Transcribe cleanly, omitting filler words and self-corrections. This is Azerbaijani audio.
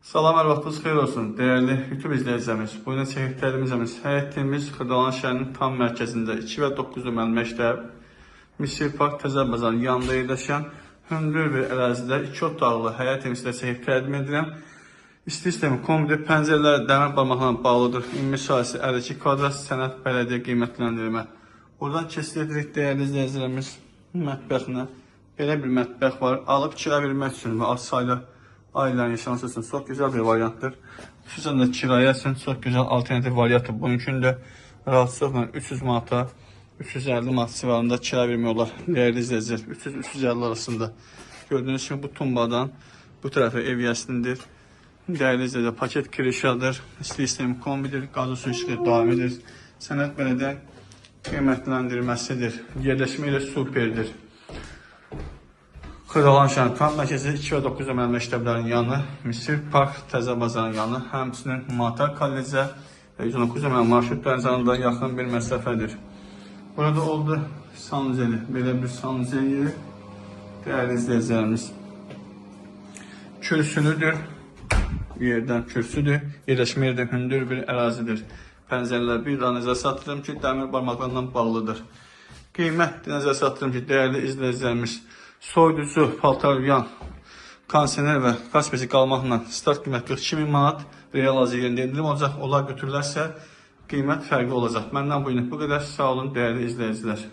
Salam, hər vaxtınız xeyir olsun. Dəyərli YouTube izləyicilərimiz, bu gün çəkib həyətimiz Xırdalan şəhərinin tam mərkəzində 2 və 9 nömrəli məktəb, Misir Park Təzə Bazarın yanında yerləşən hündür bir ərazidə 2 otaqlı həyət evini sizə çəkib təqdim edirəm. İsti sistemi kombi, pəncərələr dəmir barmaqlarla bağlıdır. Ümumi sahəsi 52 kvadrat, sənəd bələdiyyə qiymətləndirmə. Buradan keçid edirik, dəyərli izləyicilərimiz, mətbəxinə. Belə bir mətbəx var. Alıb kira vermək üçün və az saylı ailələrin yaşaması üçün çox gözəl bir variantdır. Xüsusən də kirayə üçün çox gözəl alternativ variantdır. Bugünkü gündə rahatlıqla 300 manata, 350 manat civarında kira vermək olar. Dəyərli izləyicilər, 300-350 arasında. Gördüyünüz kimi bu tumbadan bu tərəfə ev yəsindir. Dəyərli izləyicilər, paket kirişadır, isti sistemi kombidir, qazı su işığı daimidir. Sənəd bələdiyyə qiymətləndirməsidir. Yerləşmə ilə superdir. Xırdalan şəhərin tam mərkəzi 2 və 9 nömrəli məktəblərin yanı, Misir Park Təzə Bazarın yanı, həmçinin Humanitar Kollecə və 119 nömrəli marşrut bərzanında yaxın bir məsafədir. Burada oldu sanuzeli, belə bir sanuzel yeri, dəyərli izləyicilərimiz. Kürsülüdür, yerdən kürsüdür, yerləşmə yerdə hündür bir ərazidir. Pəncərələr bir daha nəzərə çatdırım ki, dəmir barmaqlarla bağlıdır. Qiymət nəzərə çatdırım ki, dəyərli izləyicilərimiz, soyuducu, paltar yuyan, kondisioner və qaz peci qalmaqla start qiymət 42 min manat, real alıcı yerində endirim olacaq. Onlar götürülərsə qiymət fərqli olacaq. Məndən bu günlük bu qədər. Sağ olun, dəyərli izləyicilər.